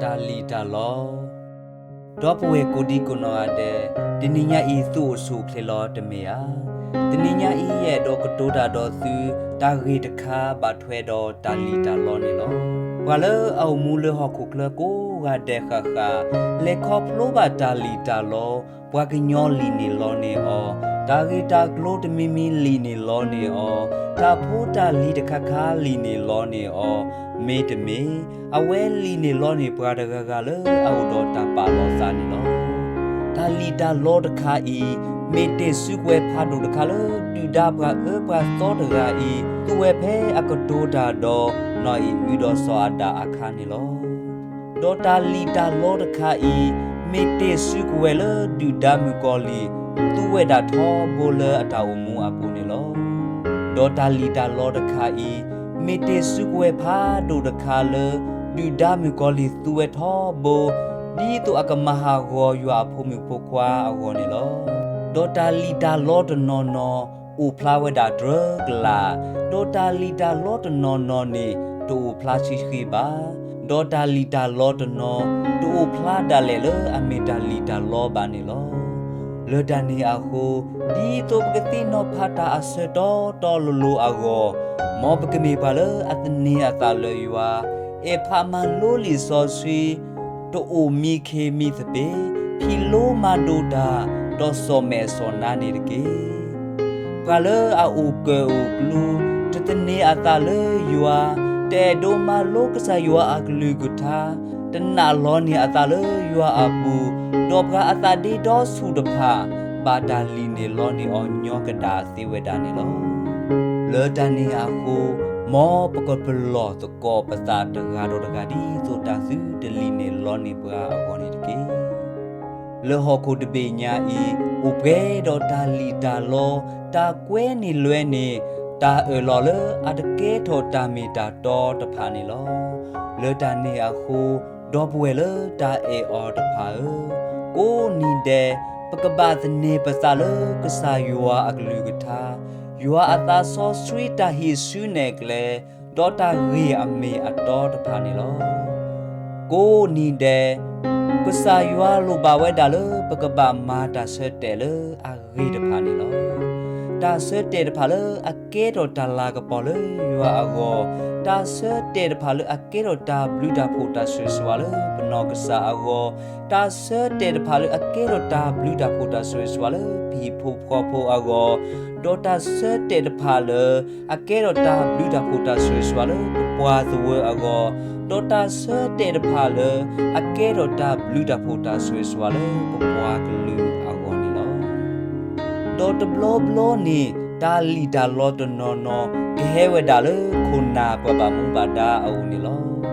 တၢ်လံၣ်တၢ်လီ. ဒီပုၢ်ဝဲၢ်ကိးဒံကိးနီၢ်ဂၤဒဲး, တနံၤညါအံၤသုအိၣ်ဆူၣ်အိၣ်ချ့လီၤတမ့ၢ်ဧါ. တနံၤညါအံၤ ယအဲၣ်ဒိးကတိၤတၢ်ဒီးသု တၢ်ဂ့ၢ်တခါဘၣ်ထွဲဒီးတၢ်လံၣ်တၢ်လီန့ၣ်လီၤ. ပှၤလၢအအိၣ်မူလၢဟီၣ်ခိၣ်ချၢကိးဂၤဒဲးဃၣ်ဃၣ် လဲၤခီဖျိဘၣ်တၢ်လံၣ်တၢ်လီ, ပှၤကညီလံၣ်န့ၢ်လီန့ၢ်အီၤ, တၢ်ဂ့ၢ်တၢ်ကျိၤတမံၤမံၤလံၣ်န့ၢ်လီန့ၢ်အီၤ, တၢ်ဖိတၢ်လံၤတခါခါလံၣ်န့ၢ်လီန့ၢ်အီၤ, မ့တမ့ၢ် အဝဲလံၣ်န့ၢ်လီန့ၢ်ပှၤတဂၤဂၤလၢအအိၣ်ဒီးတၢ်ပာ်လီၤသးန့ၣ်လီၤ. တၢ်လံၣ်တၢ်လီတခါအံၤ မ့ၢ်တ့ၢ်စုကဝဲၤဖးဒိၣ်တခါလၢ ဒုၣ်ဒါပှၤအၢပှၤသီတဂၤအံၤ သူဝဲဖဲအကတိၤတၢ်ဒီး နီၢ်အံၤအုဒီးစီၤအၤဒၣ်အခါန့ၣ်လီၤ. ဒီးတၢ်လံၣ်တၢ်လီတခါအံၤ မ့ၢ်တ့ၢ်စုကဝဲၤလၢဒုၣ်ဒါမုၣ်ကီၤလံၢ် သူဝဲဒၣ်ထီဘိလၢအတၢ်အိၣ်မူအပူၤန့ၣ်လီၤ. ဒီးတၢ်လံၣ်တၢ်လီတခါအံၤ မ့ၢ်တ့ၢ်စုကဝဲၤဖးဒိၣ်တခါလၢ ဒုၣ်ဒါမုၣ်ကီၤလံၢ်သူဝဲထီဘိ ဒ်သိးအကမၤဟးဂီၤယွၤအဖိမုၣ်ဖိခွါအဂီၢ်န့ၣ်လီၤ. ဒီးတၢ်လံၣ်တၢ်လီတနီၤနီၤ အိၣ်ဖျါဝဲဒၣ်တြၢကလာ်, ဒီးတၢ်လံၣ်တၢ်လီတနီၤနီၤန့ၣ် တအိၣ်ဖျါဆှံဆှံဘၣ်, ဒီးတၢ်လံၣ်တၢ်လီတနီၤ တအိၣ်ဖျါဒၣ်လဲာ်လၢအမ့ၢ်တၢ်လံၣ်တၢ်လီဘၣ်န့ၣ်လီၤ. လၢတၢ်န့ၣ်အဃိ, ဒ်သိးပကသ့ၣ်နီၣ်ဖးတၢ်အဆၢတီတီလိၤလိၤအဂီၢ်, မ်ပကမ့ၢ်ပှၤလၢအသန့ၤအသးလၢယွၤ, အဲၣ်ဖးမၤလိလံာ်စီဆှံ, တအိၣ်မံခ့မံသပ့ၤ, ဖံးလိမၤဒိးတၢ်, ဒီးစီၤမဲာ်စီၤနါန့ၣ်တက့ၢ်. ပှၤလၢအအိၣ်ကၢၣ်အိၣ်ကျူ, တသန့ၤအသးလၢယွၤ, တအဲၣ်ဒိးမၤလိကစၢ်ယွၤအကလုၢ်ကထါ, တနာ်လီၤန့ၢ်အသးလၢယွၤအပူၤ, ဒီးပှၤအသးဒ့ဒီဆူၣ်တဖၣ် ဘၣ်တၢ်လံၣ်န့ၢ်လီန့ၢ်အီၤညီကဒၣ်သ့ဝဲဒၣ်န့ၣ်လီၤ. လၢတၢ်န့ၣ်အဃိ, မ်ပကပလီၢ်သကိးပသးတဂၤဒီးတဂၤဒ်သိးတၢ်သုတလံၣ်န့ၢ်လီန့ၢ်ပှၤအဂီၢ်န့ၣ်တက့ၢ်. လၢဟီၣ်ခိၣ်တဘ့ၣ်ညါအံၤ အိၣ်ပှဲၤဒီးတၢ်လံၣ်တၢ်လီ, တၢ်ကွဲန့ၢ်လွဲန့ၢ်, တၢ်အၢၣ်လီၤလၢအတကဲထီၣ်တၢ်မ့ၢ်တၢ်တီတဖၣ်န့ၣ်လီၤ. လၢတၢ်န့ၣ်အဃိ, ဒီပုၢ်ဝဲၢ်လၢတၢ်အဲၣ်အီၤတဖၣ်ဧၢ, ကိးနံၤဒဲး ပကဘၣ်သန့ၤပသးလၢကစၢ်ယွၤအကလုၢ်ကထါ, ယွၤအသးစီဆှံတၢ်ဟံးစုနဲၣ်ကျဲ, ဒီးတၢ်ဂ့ၢ်အမ့ၢ်အတီတဖၣ်န့ၣ်လီၤ. ကိးနံၤဒဲး ကစၢ်ယွၤလိၣ်ဘၣ်ဝဲဒၣ်လၢပကဘၣ်မၤတၢ်ဆၢတဲာ်လၢအဂ့ၤတဖၣ်န့ၣ်လီၤ. တၢ်ဆၢတဲာ်တဖၣ်လၢအကဲထီၣ်တၢ်လၤကပီၤလၢယွၤအဂီၢ်, တၢ်ဆၢတဲာ်တဖၣ်လၢအကဲထီၣ်တၢ်ဘျုးတၢ်ဖှိၣ်တၢ်ဆိၣ်ဂ့ၤဆိၣ်ဝါလၢပနီၢ်ကစၢ်အဂီၢ်, တၢ်ဆၢတဲာ်တဖၣ်လၢအကဲထီၣ်တၢ်ဘျုးတၢ်ဖှိၣ်တၢ်ဆိၣ်ဂ့ၤဆိၣ်ဝါလၢပဟံၣ်ဖိဃီဖိအဂီၢ်, ဒီးတၢ်ဆၢတဲာ်တဖၣ်လၢ အကဲထီၣ်တၢ်ဘျုးတၢ်ဖှိၣ်တၢ်ဆိၣ်ဂ့ၤဆိၣ်ဝါလၢပပှၤသဝၢအဂီၢ်, ဒီးတၢ်ဆၢတဲာ်တဖၣ်လၢ အကဲထီၣ်တၢ်ဘျုးတၢ်ဖှိၣ်တၢ်ဆိၣ်ဂ့ၤဆိၣ်ဝါလၢပပှၤကလုာ်အဂီၢ်န့ၣ်လီၤ. ဒီးတဘျီဘျီန့ၣ် တၢ်လံၣ်တၢ်လီတနီၤနီၤ ကဟဲဝဲဒၣ်လၢခိၣ်နၢ်ပှၤဘၣ်မူဘၣ်ဒါအအိၣ်န့ၣ်လီၤ.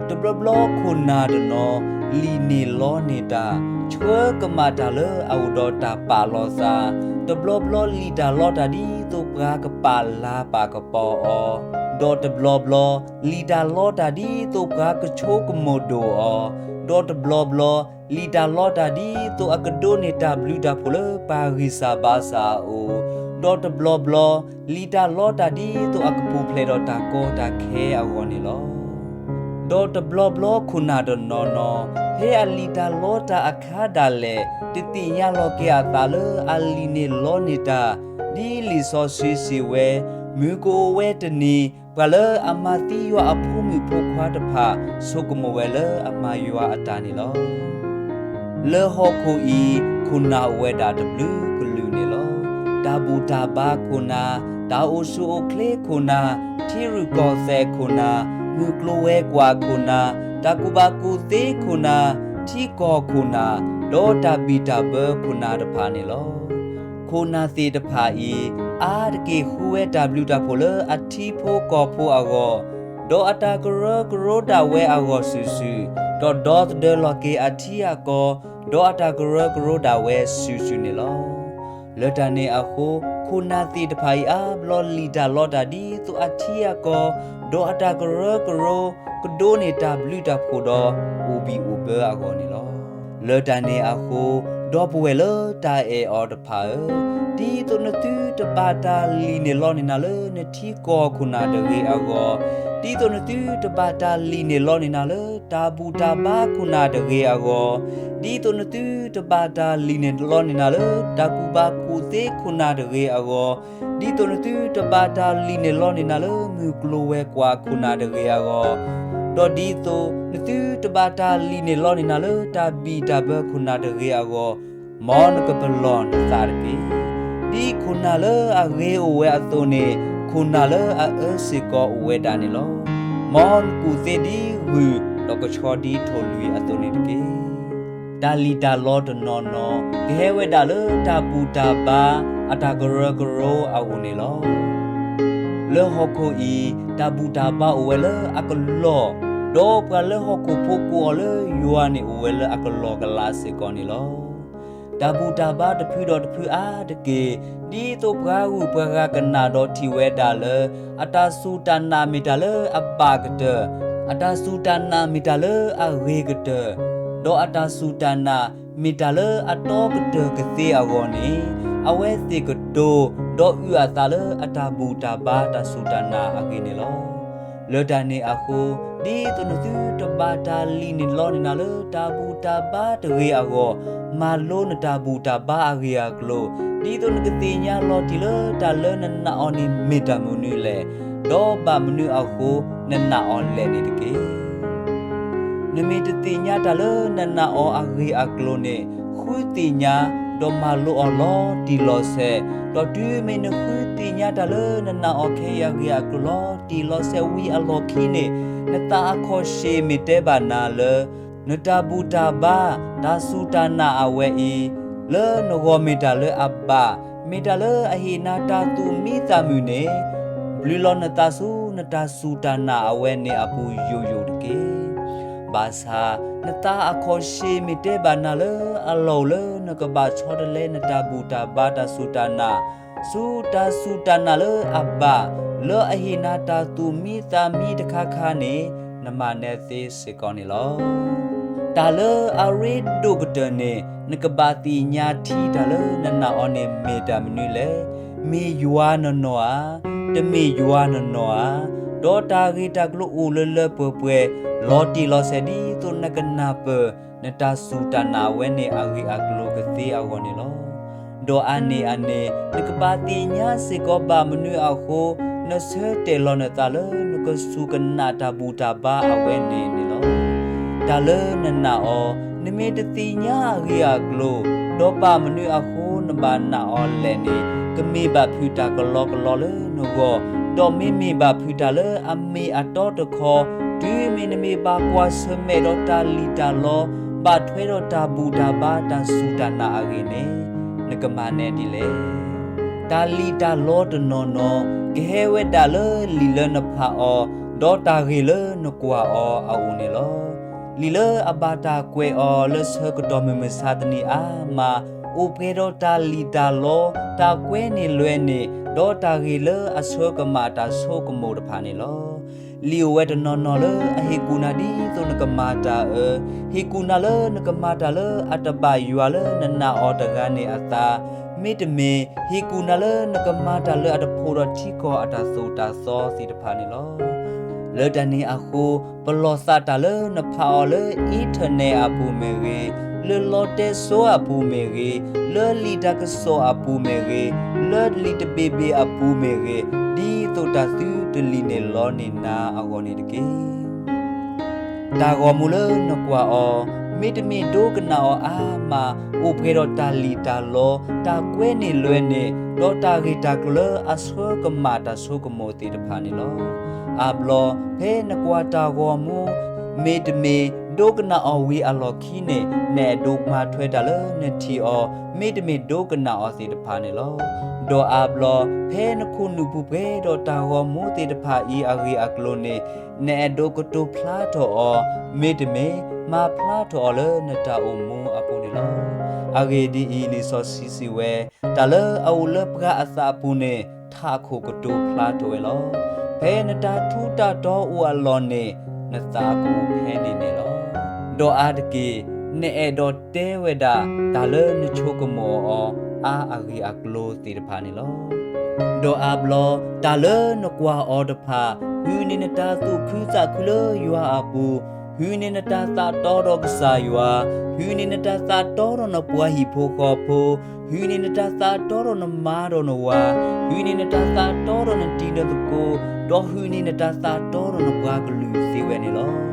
တဘျီဘျီခိၣ်နၢ်တနီၤ လံၣ်န့ၢ်လီန့ၢ်တၢ်, ဆှၢကမၣ်တၢ်လၢအအိၣ်ဒီးတၢ်ပာ်လီၤသး, တဘျီဘျီလံၣ်တၢ်လီတၢ်ဒ်သိးပှၤကပာ်လၤပာ်ကပီၤအီၤ, ဒီးတဘျီဘျီ လံၣ်တၢ်လီတၢ်ဒ်သိးပှၤကဆိကမိၣ်ဒိၣ်, ဒီးတဘျီဘျီ လံၣ်တၢ်လီတၢ်ဒ်သိးအကဒိးန့ၢ်တၢ်ဘျုးတၢ်ဖှိၣ်လၢပှၤဂံၢ်စၢ်ဘါစၢ်အအိၣ်, ဒီးတဘျီဘျီ လံၣ်တၢ်လီတၢ်ဒ်သိးအကပူၤဖျဲးဒီးတၢ်ကီတၢ်ခဲအဂီၢ်န့ၣ်လီၤ. ဒီးတဘျီဘျီခိၣ်နၢ်တနီၤနီၤ ဖဲအလံၣ်တၢ်လီတၢ်အခါဒၣ်လဲာ် တသ့ၣ်ညါလီၤက့ၤအသးလၢအလံၣ်န့ၢ်လီန့ၢ်တၢ်, ဒ်လံာ်စီဆှံစံးဝဲ, မုၢ်ကအိၣ်ဝဲတနံၤ ပှၤလၢအမၤသံယွၤအဖိမုၣ်ဖိခွါတဖၣ် ဆိကမိၣ်ဝဲလၢအမၤယွၤအတၢ်န့ၣ်လီၤ. လၢဟီၣ်ခိၣ်အံၤ ခိၣ်နၢ်အိၣ်ဝဲဒၣ်တဘျုးကလုာ်န့ၣ်လီၤ. တၢ်ဘူၣ်တၢ်ဘါခိၣ်နၢ်, တၢ်အိၣ်ဆူၣ်အိၣ်ချ့ခိၣ်နၢ်, ထံရူၢ်ကီၢ်သဲးခိၣ်နၢ်, မုၢ်ကျိၤဝဲၤကွာ်ခိၣ်နၢ်, တၢ်ကူၣ်ဘၣ်ကူၣ်သ့ခိၣ်နၢ်, ထံကီၢ်ခိၣ်နၢ်, ဒီးတၢ်ဘံၣ်တၢ်ဘၢခိၣ်နၢ်တဖၣ်န့ၣ်လီၤ. ခိၣ်နၢ်သ့ၣ်တဖၣ်အံၤ အါတက့ၢ်ဃုဝဲတၢ်ဘျုးတၢ်ဖှိၣ်လၢအထံဖိကီၢ်ဖိအဂီၢ်, ဒီးအတၢ်ကရၢကရိဒၣ်ဝဲအဂီၢ်စုာ်စုာ်, ဒီးဒီသဒၢလီၤက့ၤအထံအကီၢ်, ဒီးအတၢ်ကရၢကရိဒၣ်ဝဲစုာ်စုာ်န့ၣ်လီၤ. လၢတၢ်န့ၣ်အဃိ, ခိၣ်နၢ်သ့ၣ်တဖၣ်အံၤအါဘျီလံၣ်တၢ်လီတၢ်ဒ်သိးအထံအကီၢ်, ဒီးအတၢ်ကရၢကရိကဒိးန့ၢ်တၢ်ဘျုးတၢ်ဖှိၣ်ဒီးအိၣ်ဘံၣ်အိၣ်ဘၢအဂီၢ်န့ၣ်လီၤ. လၢတၢ်န့ၣ်အဃိ, ဒီပုၢ်ဝဲၢ်လၢတၢ်အဲၣ်အီၤတဖၣ်ဧၢ, ဒ်သိးနသုတဘၣ်တၢ်လံၣ်န့ၢ်လီန့ၢ်နၤလၢနထံကီၢ်ခိၣ်နၢ်တဂ့ၤအဂီၢ်, ဒ်သိးနသုတဘၣ်တၢ်လံၣ်န့ၢ်လီန့ၢ်နၤလၢတၢ်ဘူၣ်တၢ်ဘါခိၣ်နၢ်တဂ့ၤအဂီၢ်, ဒ်သိးနသုတဘၣ်တၢ်လံၣ်န့ၢ်လီန့ၢ်နၤလၢတၢ်ကူၣ်ဘၣ်ကူၣ်သ့ခိၣ်နၢ်တဂ့ၤအဂီၢ်, ဒ်သိးနသုတဘၣ်တၢ်လံၣ်န့ၢ်လီန့ၢ်နၤလၢမုၢ်ကျိၤဝဲၤကွာ်ခိၣ်နၢ်တဂ့ၤအဂီၢ်, ဒီးဒ်သိးနသုတဘၣ်တၢ်လံၣ်န့ၢ်လီန့ၢ်နၤလၢတၢ်ဘံၣ်တၢ်ဘၢခိၣ်နၢ်တဂ့ၤအဂီၢ်, မ်နကပလီၢ်နသးတက့ၢ်. ဒ်ခိၣ်နၢ်လၢအဂ့ၤအိၣ်ဝဲအသိးန့ၣ်, ခိၣ်နၢ်လၢအအၢစ့ၢ်ကီးအိၣ်ဝဲဒၣ်န့ၣ်လီၤ. မ်နကူၣ်သ့ဒ်ဂုၢ်, ဒီးကဆှီဒ်ထိၣ်လွံၢ်အသိးန့ၣ်တက့ၢ်. တၢ်လံၣ်တၢ်လီတနီၤနီၤ ကဟဲဝဲဒၣ်လၢတၢ်ဘူၣ်တၢ်ဘါအတၢ်ကရၢကရိအဂီၢ်န့ၣ်လီၤ. လၢဟီၣ်ခိၣ်အံၤ တၢ်ဘူၣ်တၢ်ဘါအိၣ်ဝဲလၢအကလီၢ်, ဒီးပှၤလၢဟီၣ်ခိၣ်ဖိကိးအီၤလၢယွၤန့ၣ် အိၣ်ဝဲလၢအကလီၢ်ကလးစ့ၢ်ကီးန့ၣ်လီၤ. တၢ်ဘူၣ်တၢ်ဘါတဖုဒီးတဖုအါတက့ၢ်, ဒ်သိးပှၤဂုၤပှၤဂၤကနၣ်ဒီးထံၣ်ဝဲဒၣ်လၢ အတၢ်စူၢ်တၢ်နာ်မ့ၢ်တၢ်လၢအဘၣ်ကတၢၢ်, အတၢ်စူၢ်တၢ်နာ်မ့ၢ်တၢ်လၢအဂ့ၤကတၢၢ်, ဒီးအတၢ်စူၢ်တၢ်နာ်မ့ၢ်တၢ်လၢအတီကတၢၢ်ကသ့အဂီၢ်န့ၣ်, အဝဲသ့ၣ်ကတိၤ ဒီးအုၣ်အသးလၢအတၢ်ဘူၣ်တၢ်ဘါတၢ်စူၢ်တၢ်နာ်အဂ့ၢ်န့ၣ်လီၤ. လၢတၢ်န့ၣ်အဃိ, ဒ်သိးနသုတဘၣ်တၢ်လံၣ်န့ၢ်လီန့ၢ်နၤလၢတၢ်ဘူၣ်တၢ်ဘါတဂ့ၤအဂီၢ်, မၤလိနတၢ်ဘူၣ်တၢ်ဘါအဂ့ၢ်အကျိၤ, ဒ်သိးနကသ့ၣ်ညါလီၤတံၢ်လၢတၢ်လၢနနာ်အီၤန့ၣ်မ့ၢ်တၢ်မနုၤလဲၣ်, ဒီးဘၣ်မနုၤအဃိနနာ်အီၤလဲၣ်န့ၣ်တက့ၢ်. နမ့ၢ်တသ့ၣ်ညါတၢ်လၢနနာ်အီၤအဂ့ၢ်အကျိၤန့ၣ်, ဃုသ့ၣ်ညါ, ဒီးမၤလိအီၤလီၤတံၢ်လီၤဆဲး, ဒီးတုၤမ့ၢ်နဃုသ့ၣ်ညါတၢ်လၢနနာ်အီၤခဲအံၤအဂ့ၢ်အကျိၤလီၤတံၢ်လီၤဆဲးဝံၤအလီၢ်ခံန့ၣ်, နသးအခီၣ်ရှ့ၣ်မ့ၢ်တဲဘၣ်နၤလၢ နတၢ်ဘူၣ်တၢ်ဘါ တၢ်စူၢ်တၢ်နာ်အဝဲအံၤ, လၢနဂီၢ်မ့ၢ်တၢ်လၢအဘၣ်, မ့ၢ်တၢ်လၢအဟ့ၣ်နၤတၢ်သူၣ်မံသးမုာ်န့ၣ်, ဘျုးလီၤနသးဆူနတၢ်စူၢ်တၢ်နာ်အဝဲန့ၣ်အပူၤယိာ်ယိာ်တက့ၢ်. ဘၣ်ဆၣ်, နသးအခီၣ်ရှ့ၣ်မ့ၢ်တဲဘၣ်နၤလၢအလီၢ်အိၣ်လၢနကဘၣ်ဆီတလဲနတၢ်ဘူၣ်တၢ်ဘါတၢ်စူၢ်တၢ်နာ်, ဆူတၢ်စူၢ်တၢ်နာ်လၢအဘၣ်, လၢအဟ့ၣ်နၤတၢ်သူၣ်မံသးမံတခါခါန့ၣ်, နမၤနၢၤသ့စ့ၢ်ကီးန့ၣ်လီၤ. တၢ်လၢအရ့ဒိၣ်ကတၢၢ်န့ၣ် နကဘၣ်သ့ၣ်ညါထံတၢ်လၢနနာ်အီၤန့ၣ်မ့ၢ်တၢ်မနုၤလဲၣ်, မ့ၢ်ယွၤနီၢ်နီၢ်ဧါ, တမ့ၢ်ယွၤနီၢ်နီၢ်ဧါ, ဒီးတၢ်ဂ့ၢ်တၢ်ကျိၤအိၣ်လၢလၢပှဲၤပှဲၤ, လီၤတံၢ်လီၤဆဲးဒ်သိးနကနၢ်ပၢၢ် နတၢ်စူၢ်တၢ်နာ်အဝဲန့ၣ်အဂ့ၢ်အကျိၤကသ့အဂီၢ်န့ၣ်လီၤ. ဒီးအါန့ၢ်အန့ၣ် နကဘၣ်သ့ၣ်ညါစ့ၢ်ကီးဘၣ်မနုၤအဃိ နဆၢတဲာ်လီၤနသးလၢနကစူၢ်ကနာ်တၢ်ဘူၣ်တၢ်ဘါအဝဲန့ၣ်န့ၣ်လီၤ. တၢ်လၢနနာ်အီၤ နမ့ၢ်တသ့ၣ်ညါအဂ့ၢ်အကျိၤ, ဒီးဘၣ်မနုၤအဃိနဘၣ်နာ်အီၤလဲၣ်န့ၣ် ကမ့ၢ်ဘၣ်ဖုးတၢ်ကလီကလီလၢနဂီၢ်, ဒီးမ့မ့ၢ်ဘၣ်ဖုးတၢ်လၢအမ့ၢ်အတီတခီ, တုၤမ့ၢ်နမ့ၢ်ဘၣ်ကွၢ်ဆၢၣ်မဲာ်ဒီးတၢ်လံၣ်တၢ်လီ, ဘၣ်ထွဲဒီးတၢ်ဘူၣ်တၢ်ဘါတၢ်စူၢ်တၢ်နာ်အဂ့ၢ်န့ၣ်, နကမၤနၢၤဒ်လဲၣ်. တၢ်လံၣ်တၢ်လီတနီၤနီၤ ကဟဲဝဲဒၣ်လၢလံာ်လၢနဖးအီၤ, ဒီးတၢ်ဂ့ၢ်လၢနကွၢ်အီၤအအိၣ်န့ၣ်လီၤ. လံာ်လၢအဘၣ်တၢ်ကွဲးအီၤလၢဆၢကတီၢ်မုၢ်မဆါတနံၤအါမး, အိၣ်ပှဲၤဒီးတၢ်လံၣ်တၢ်လီ, တၢ်ကွဲန့ၢ်လွဲန့ၣ်, ဒီးတၢ်ဂ့ၢ်လၢအဆှၢကမၣ်တၢ်ဆိကမိၣ်တဖၣ်န့ၣ်လီၤ. လံာ်အိၣ်ဝဲတနီၤနီၤလၢအဟ့ၣ်ကူၣ်နၤဒ်သိးနကမၤတၢ်အၢ, ဟ့ၣ်ကူၣ်နၤလၢနကမၤတၢ်လၢအတဘၣ်ယွၤလၢနနာ်အီၤတဂၤန့ၣ်အသး, မ့တမ့ၢ် ဟ့ၣ်ကူၣ်နၤလၢနကမၤတၢ်လၢအတဖိးဒီးထံကီၢ်အတၢ်သိၣ်တၢ်သီသ့ၣ်တဖၣ်န့ၣ်လီၤ. လၢတၢ်န့ၣ်အဃိ, ပလီၢ်သးတၢ်လၢနဖးအီၤလၢ internet အပူၤမ့ၢ်ဂ့ၤ, လၢလီတဲစိအပူၤမ့ၢ်ဂ့ၤ, လၢလံာ်တၢ်ကစီၣ်အပူၤမ့ၢ်ဂ့ၤ, လၢလံာ်တဘ့ၣ်ဘ့ၣ်အပူၤမ့ၢ်ဂ့ၤ, ဒ်သိးတၢ်သုတလံၣ်န့ၢ်လီန့ၢ်နၤအဂီၢ်န့ၣ်တက့ၢ်. တၢ်ဂီၤမူလၢနကွၢ်အီၤ, မ့တမ့ၢ်ဒိကနၣ်အီၤအါမး, အိၣ်ပှဲၤဒီးတၢ်လံၣ်တၢ်လီ, တၢ်ကွဲန့ၢ်လွဲန့ၣ်, ဒီးတၢ်ဂ့ၢ်တၢ်ကျိၤလၢအဆှၢကမၣ်တၢ်ဆိကမိၣ်သ့ၣ်တဖၣ်န့ၣ်လီၤ. အါဘျီ, ဖဲနကွၢ်တၢ်ဂီၤမူ, မ့တမ့ၢ်ဒိကနၣ်အီၤဝံၤအလီၢ်ခံန့ၣ်, နအဲၣ်ဒိးမၤထွဲတၢ်လၢနထံၣ်အီၤ, မ့တမ့ၢ်ဒိကနၣ်အီၤသ့ၣ်တဖၣ်န့ၣ်လီၤ. ဒီးအါဘျီ, ဖဲနခိၣ်နူာ်ပူၤပှဲၤဒီးတၢ်ဂီၤမူသ့ၣ်တဖၣ်အံၤအဂ့ၢ်အကျိၤန့ၣ်, နအဲၣ်ဒိးကတိၤဖျါထီၣ်အီၤ, မ့တမ့ၢ်မၤဖျါထီၣ်အီၤလၢနတၢ်အိၣ်မူအပူၤန့ၣ်လီၤ. အဂ့ၢ်ဒ်အံၤ, လံာ်စီဆှံစံးဝဲ, တၢ်လၢအအိၣ်လၢပှၤအသးအပူၤန့ၣ်, ထးခိၣ်ကတိၤဖျါထီၣ်ဝဲလီၤ. ဖဲနတၢ်ထူးတၢ်တီၤအိၣ်အလီၢ်န့ၣ်, နသးကအိၣ်ဖဲန့ၣ်န့ၣ်လီၤ. ဒီးအါတက့ၢ်, နအဲၣ်ဒိးတဲဝဲဒၣ်တၢ်လၢနဆိကမိၣ်အီၤအါအဂ့ၢ်အကျိၤသ့ၣ်တဖၣ်န့ၣ်လီၤ. ဒီးအါဘျီ တၢ်လၢနကွၢ်အီၤတဖၣ်, ဟုၣ်န့ၢ်နတၢ်သူၣ်ခုသးခုလၢယွၤအပူၤ, ဟုၣ်န့ၢ်နတၢ်သးတီဒီးကစၢ်ယွၤ, ဟုၣ်န့ၢ်နတၢ်သးတီဒီးနပှၤဟံၣ်ဖိဃီဖိ, ဟုၣ်န့ၢ်နတၢ်သးတီဒီးနမါဒီးနဝၤ, ဟုၣ်န့ၢ်နတၢ်သးတီဒီးနတံၤနသကိး, ဒီးဟုၣ်န့ၢ်နတၢ်သးတီဒီးနပှၤကလုာ်သ့ဝဲန့ၣ်လီၤ.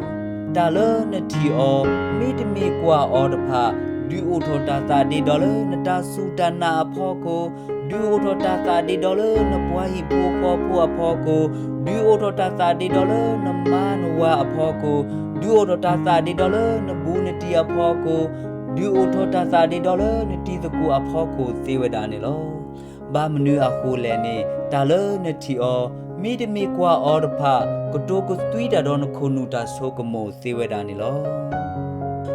တၢ်လၢနထံၣ်အီၤ မ့တမ့ၢ်ကွၢ်အီၤတဖၣ်, ဒုးအိၣ်ထီၣ်တၢ်သးဒ့ဒီလၢနတၢ်စူၢ်တၢ်နာ်အဖီခိၣ်, ဒုးအိၣ်ထီၣ်တၢ်သးဒ့ဒီလၢနပှၤဟံၣ်ဖိဃီဖိအဖီခိၣ်, ဒုးအိၣ်ထီၣ်တၢ်သးဒ့ဒီလၢနမါနဝၤအဖီခိၣ်, ဒုးအိၣ်ထီၣ်တၢ်သးဒ့ဒီလၢနဘူးနတံၢ်အဖီခိၣ်, ဒုးအိၣ်ထီၣ်တၢ်သးဒ့ဒီလၢနတံၤသကိးအဖီခိၣ်သ့ဝဲဒၣ်န့ၣ်လီၤ. ဘၣ်မနုၤအဃိလဲၣ်န့ၣ် တၢ်လၢနထံၣ်အီၤ မ့တမ့ၢ်ကွၢ်အီၤတဖၣ် ကတိၤကသွံတၢ်ဒီးနခိၣ်နူာ်တၢ်ဆိကမိၣ်သ့ဝဲဒၣ်န့ၣ်လီၤ.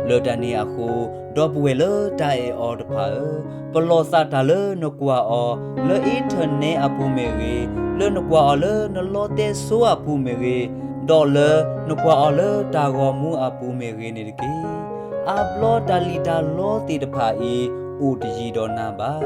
လၢတၢ်န့ၣ်အဃိ, ဒီပုၢ်ဝဲၢ်လၢတၢ်အဲၣ်အီၤတဖၣ်ဧၢ, ပလီၢ်သးတၢ်လၢနကွၢ်အီၤ လၢ internet အပူၤမ့ၢ်ဂ့ၤ, လၢနကွၢ်အီၤလၢနလီတဲစိအပူၤမ့ၢ်ဂ့ၤ, ဒီးလၢနကွၢ်အီၤလၢတၢ်ဂီၤမူအပူၤမ့ၢ်ဂ့ၤန့ၣ်တက့ၢ်. အါဘျီတၢ်လံၣ်တၢ်လီသ့ၣ်တဖၣ်အံၤ အိၣ်တယံၤဒီးနၤဘၣ်,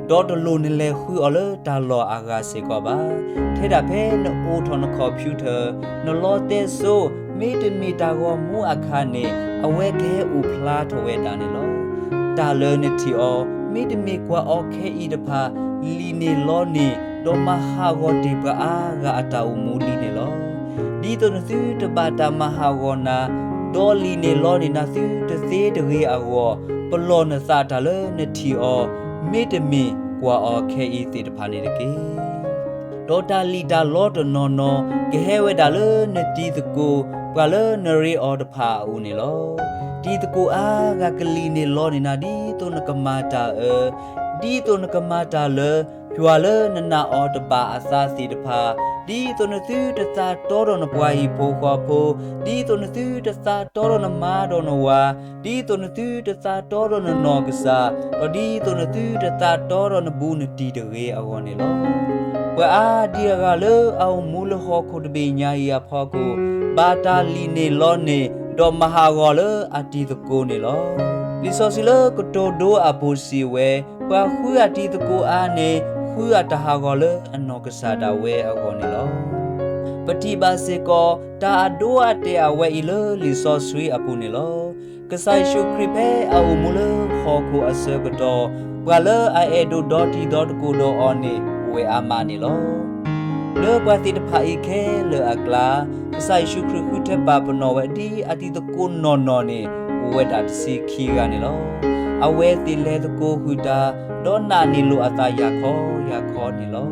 ဒီးတလိၣ်နလဲၤဃုအီၤလၢတၢ်လီၢ်အဂၤစ့ၢ်ကီးဘၣ်. ထဲဒၣ်ဖဲနအိးထီၣ်န computer, နလီတဲစိ, မ့တမ့ၢ်တၢ်ဂီၤမူအခါန့ၣ် အဝဲကဟဲအိၣ်ဖျါထီၣ်ဝဲဒၣ်န့ၣ်လီၤ. တၢ်လၢနထံၣ်အီၤ မ့တမ့ၢ်ကွၢ်အီၤခဲအံၤတဖၣ် လံၣ်န့ၢ်လီန့ၢ် ဒီးမၤဟးဂီၤတ့ၢ်ပှၤအါဂၤအတၢ်အိၣ်မူလံန့ၣ်လီၤ. ဒ်သိးနသုတဘၣ်တၢ်မၤဟးဂီၤနၤ, ဒီးလံၣ်န့ၢ်လီန့ၢ်နၤသုတသ့တဂ့ၤအဂီၢ်, ပလီၢ်နသးတၢ်လၢနထံၣ်အီၤ မ့တမ့ၢ်ကွၢ်အီၤခဲအံၤသ့ၣ်တဖၣ်န့ၣ်တက့ၢ်. ဒီးတၢ်လံၣ်တၢ်လီတနီၤနီၤ ကဟဲဝဲဒၣ်လၢနတံၤသကိး ပှၤလၢနရ့အီၤတဖၣ်အအိၣ်န့ၣ်လီၤ. တံၤသကိးအါဂၤကလံၣ်န့ၢ်လီန့ၢ်နၤ ဒ်သိးနကမၤတၢ်အၢ, ဒ်သိးနကမၤတၢ်လၢ ယွၤလၢနနာ်အီၤတဘၣ်အသးသ့ၣ်တဖၣ်, ဒ်သိးနသုတသးတီဒီးနပှၤဟံၣ်ဖိဃီဖိ, ဒ်သိးနသုတသးတီဒီးနမါဒီးနဝၤ, ဒ်သိးနသုတသးတီဒီးနနီၢ်ကစၢ်, ဒီးဒ်သိးနသုတသးတီဒီးနဘူးနတံၢ်တဂ့ၤအဂီၢ်န့ၣ်လီၤ. ပှၤအါဒံအဂၤလၢအအိၣ်မူလၢဟီၣ်ခိၣ်တဘ့ၣ်ညါအံၤအဖီခိၣ်, ဘၣ်တၢ်လံၣ်န့ၢ်လီန့ၢ် ဒီးမၤဟးဂီၤလၢအတံၤသကိးန့ၣ်လီၤ. လံာ်စီဆှံလၢကတိၤဒိအပူၤစံးဝဲ, ပှၤဃုအတံၤသကိးအါန့ၣ် ဃုအတၢ်ဟးဂီၤလၢအနီၢ်ကစၢ်ဒၣ်ဝဲအဂီၢ်န့ၣ်လီၤ. ပထံၣ်ဘၣ်စ့ၢ်ကီး တၢ်အဒိအတဲာ်အဝဲအံၤလၢလံာ်စီဆှံအပူၤန့ၣ်လီၤ. ကစၢ်ယ့ၣ်ၡူးခရံာ်ဖဲအအိၣ်မူလၢဟီၣ်ခိၣ်အဆၢကတီၢ်, ပှၤလၢအအဲၣ်ဒိးဒီတံၤဒီသကိးဒီးအီၤန့ၣ် အိၣ်ဝဲအါမးန့ၣ်လီၤ. လၢပှၤသ့ၣ်တဖၣ်အံၤခဲလၢာ်အကျါ, ကစၢ်ယ့ၣ်ၡူးခရံာ်ဃုထၢပာ်ပနီၣ်ဝဲဒ်အတံၤသကိးနီၢ်နီၢ်န့ၣ် အိၣ်ဝဲဒၣ်တဆံခံဂၤန့ၣ်လီၤ. အဝဲသ့ၣ်လဲၤသကိးဃုာ်တၢ်, ဒီးနာ်န့ၢ်လိာ်အသးယၤခီယၤခီန့ၣ်လီၤ.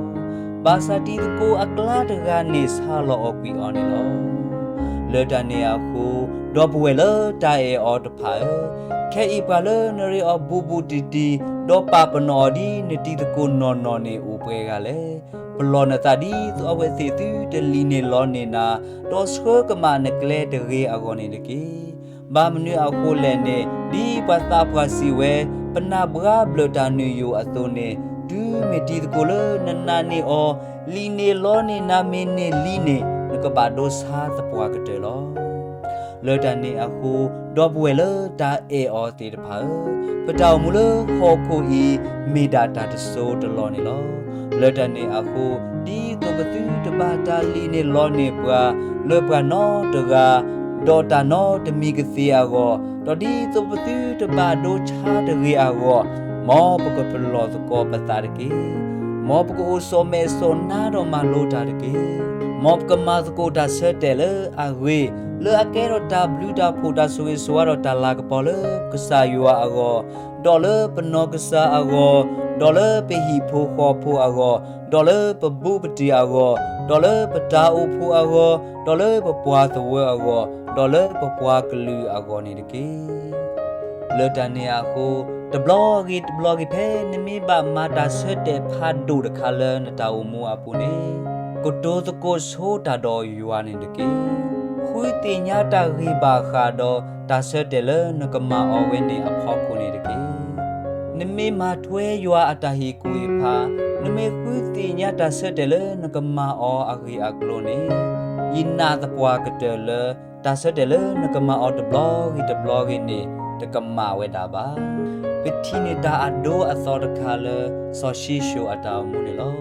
ဘၣ်ဆၣ်တံၤသကိးအကျါတဂၤန့ၣ် ဆါလီၤအီၤကွံာ်အီၤန့ၣ်လီၤ. လၢတၢ်န့ၣ်အဃိ, ဒီပုၢ်ဝဲၢ်လၢတၢ်အဲၣ်အီၤတဖၣ်ဧၢ, ခဲအံၤပှၤလၢနရ့အီၤဘူးဘူးတံၢ်တံၢ်, ဒီးပာ်ပနီၣ်အီၤဒ်နတံၤသကိးနီၢ်နီၢ်န့ၣ် အိၣ်ပှဲၤဂၤလဲၣ်. ပလီၢ်နသးဒ်သိးအဝဲသ့ၣ်သုတလံၣ်န့ၢ်လီန့ၢ်နၤ, ဒီးဆှၢကမၣ်နကျဲတဂ့ၤအဂီၢ်န့ၣ်တက့ၢ်. ဘၣ်မနုၤအဃိလဲၣ်န့ၣ်, ဒ်ပှၤသးပှၢ်စံးဝဲ, ပနၢ်ဘှါဘျၢၣ်တၢ်နုာ်ယိာ်အသိးန့ၣ်, တုၤမ့ၢ်တံၤသကိးလၢနနာ်န့ၢ်အီၤ, လံၣ်န့ၢ်လီန့ၢ်နၤမ့ၢ်န့ၢ်လံန့ၣ်, နကဘၣ်ဒိဆါသပှၢ်ကတၢၢ်လီၤ. လၢတၢ်န့ၣ်အဃိ, ဒီပုၢ်ဝဲၢ်လၢတၢ်အဲၣ်အီၤသ့ၣ်တဖၣ်ဧၢ, ပတၢ်အိၣ်မူလၢဟီၣ်ခိၣ်အံၤ မ့ၢ်ဒၣ်တၢ်တစိၢ်တလီၢ်န့ၣ်လီၤ. လၢတၢ်န့ၣ်အဃိ, ဒ်သိးပသုတဘၣ်တၢ်လံၣ်န့ၢ်လီန့ၢ်ပှၤ လၢပှၤနီတဂၤ, ဒီးတၢ်နီတမံၤကသ့အဂီၢ်, ဒီးဒ်သိးပသုတဘၣ်ဒိဆါတဂ့ၤအဂီၢ်, မ်ပကပလီၢ်သကိးပသးတက့ၢ်. မ်ပကအိၣ်စီၣ်မဲာ်စီၣ်နါဒီးမၤလိတၢ်တက့ၢ်. မ်ပကမၤသကိးတၢ်ဆၢတဲာ်လၢအဂ့ၤ, လၢအကဲထီၣ်တၢ်ဘျုးတၢ်ဖှိၣ်တၢ်ဆိၣ်ဂ့ၤဆိၣ်ဝါဒီးတၢ်လၤကပီၤလၢကစၢ်ယွၤအဂီၢ်, ဒီးလၢပနီၢ်ကစၢ်အဂီၢ်, ဒီးလၢပဟံၣ်ဖိဃီဖိအဂီၢ်, ဒီးလၢပဘူးပတံၢ်အဂီၢ်, ဒီးလၢပတၢ်အိၣ်ဖှိၣ်အဂီၢ်, ဒီးလၢပပှၤသဝၢအဂီၢ်, ဒီးလၢပပှၤကလုာ်အဂီၢ်န့ၣ်တက့ၢ်. လၢတၢ်န့ၣ်အဃိ, တဘျီဂ့ၤတဘျီဂ့ၤဖဲနမ့ၢ်ဘၣ်မၤတၢ်ဆၢတဲာ်ဖးဒိၣ်တခါလၢနတၢ်အိၣ်မူအပူၤန့ၣ်, ကတိၤသကိးဆိတၢ်ဒီးယွၤန့ၣ်တက့ၢ်. ဃုသ့ၣ်ညါတၢ်ဂ့ၢ်ဘၣ်ဃးဒီးတၢ်ဆၢတဲာ်လၢနကမၤအီၤဝဲန့ၣ်အဖီခိၣ်န့ၣ်တက့ၢ်. နမ့ၢ်မၤထွဲယွၤအတၢ်ဟ့ၣ်ကူၣ်ဟ့ၣ်ဖး, နမ့ၢ်ဃုသ့ၣ်ညါတၢ်ဆၢတဲာ်လၢနကမၤအီၤအဂ့ၢ်အကျိၤန့ၣ်, ယနာ်သပှၢ်ကတၢၢ်လၢ တၢ်ဆၢတဲာ်လၢနကမၤအီၤတဘျီဂ့ၤတဘျီဂ့ၤန့ၣ် တကမၣ်ဝဲဒၣ်ဘၣ်. ပထံၣ်န့ၢ်တၢ်အဒိအသီတခါလၢ စီၤၡံၣ်ၡိၣ်အတၢ်အိၣ်မူန့ၣ်လီ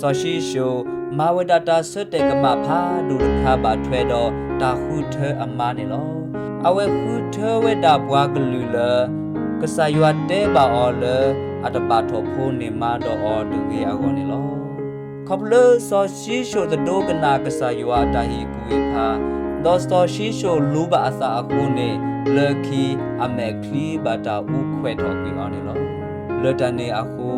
ၤ. စီၤၡံၣ်ၡိၣ် မၤဝဲဒၣ်တၢ်ဆၢတဲာ်ကမၣ်ဖးဒိၣ်တခါဘၣ်ထွဲဒီးတၢ်ဃုထၢအမါန့ၣ်လီၤ. အဝဲဃုထၢဝဲဒၣ်ပှၤကလုာ်လၢ ကစၢ်ယွၤတဲဘၣ်အီၤလၢ အတဘၣ်ထီၣ်ဖိန့ၢ်မါဒီးအီၤတဂ့ၤအဂီၢ်န့ၣ်လီၤ. ခီဖျိလၢစီၤၡံၣ်ၡိၣ်သဒိကနၣ်ကစၢ်ယွၤအတၢ်ဟ့ၣ်ကူၣ်ဟ့ၣ်ဖး, ဒီးစီၤၡံၣ်ၡိၣ်လူဘၣ်အသးအဃိန့ၣ်, လၢခံအမဲာ်ချံဘၣ်တၢ်အူခွဲးထီၣ်ကွံာ်အီၤန့ၣ်လီၤ. လၢတၢ်န့ၣ်အဃိ,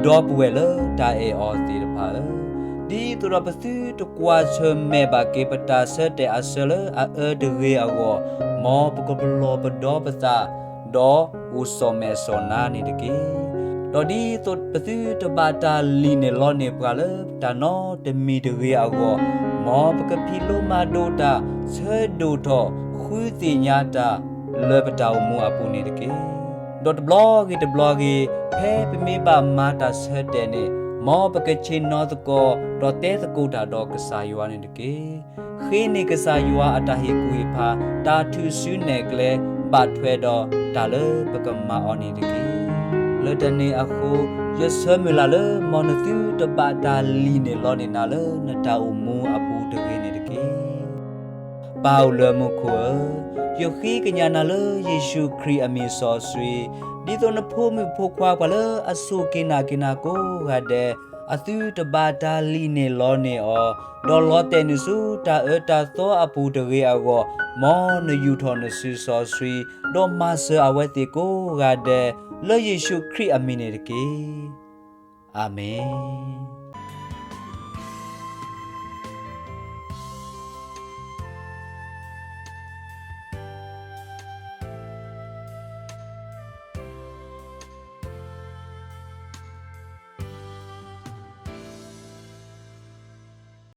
ဒီပုၢ်ဝဲၢ်လၢတၢ်အဲၣ်အီၤသ့ၣ်တဖၣ်ဧၢ, ဒ်သိးဒီးပသုတကွၢ်ဆၢၣ်မဲာ်ဘၣ်က့ၤပတၢ်ဆၢတဲာ်အဆၢလၢအအၢတဂ့ၤအဂီၢ်, မ်ပကပလီၢ်ပဒီပသး ဒီးအိၣ်စီၣ်မဲာ်စီၣ်နါန့ၣ်တက့ၢ်. ဒီးဒ်သိးပသုတဘၣ်တၢ်လံၣ်န့ၢ်လီန့ၢ်ပှၤလၢတၢ်နီတမံၤတဂ့ၤအဂီၢ်, မ်ပကဖံးလိမၤဒိးတၢ် ဆၢဒိၣ်ထီၣ်ဃုသ့ၣ်ညါတၢ် လၢပတၢ်အိၣ်မူအပူၤန့ၣ်တက့ၢ်. ဒီးတဘျီဂ့ၤတဘျီဂ့ၤ, ဖဲပမ့ၢ်ဘၣ်မၤတၢ်ဆၢတဲာ်န့ၣ်, မ်ပကဆ့ၣ်နီၤသကိး ဒီးတဲသကိးတၢ်ဒီးကစၢ်ယွၤန့ၣ်တက့ၢ်. ဃ့န့ၢ်ကစၢ်ယွၤအတၢ်ဟ့ၣ်ကူၣ်ဟ့ၣ်ဖး တၢ်ထုးစုနဲၣ်ကျဲ ဘၣ်ထွဲဒီးတၢ်လၢပကမၤအီၤန့ၣ်တက့ၢ်. လၢတၢ်န့ၣ်အဃိ, ယဆၢမုၢ်လၢ်လၢ မ်နသုတဘၣ်တၢ်လံၣ်န့ၢ်လီန့ၢ်နၤလၢနတၢ်အိၣ်မူအပူၤတဂ့ၤန့ၣ်တက့ၢ်. ပၢ်အိၣ်လၢမူခိၣ်ဧၢ, ယဃ့ကညးနၤလၢယ့ၣ်ၡူးခရံာ်အမံၤစီဆှံ, ဒ်သိးနဖိမုၣ်ဖိခွါပှၤလၢအစူၢ်က့ၤနာ်က့ၤနၤကိးဂၤဒဲး, အသုတဘၣ်တၢ်လံၣ်န့ၢ်လီန့ၢ်အီၤ, ဒီးလီၤတဲာ်နုာ်ဆူတၢ်အၢတၢ်သီအပူၤတဂ့ၤအဂီၢ်, မ်နယူာ်ထီၣ်နစုစီဆှံ, ဒီးမၤစၢၤအဝဲသ့ၣ်ကိးဂၤဒဲး, လၢယ့ၣ်ၡူးခရံာ်အမံၤန့ၣ်တက့ၢ်. အၤမ့ၣ်.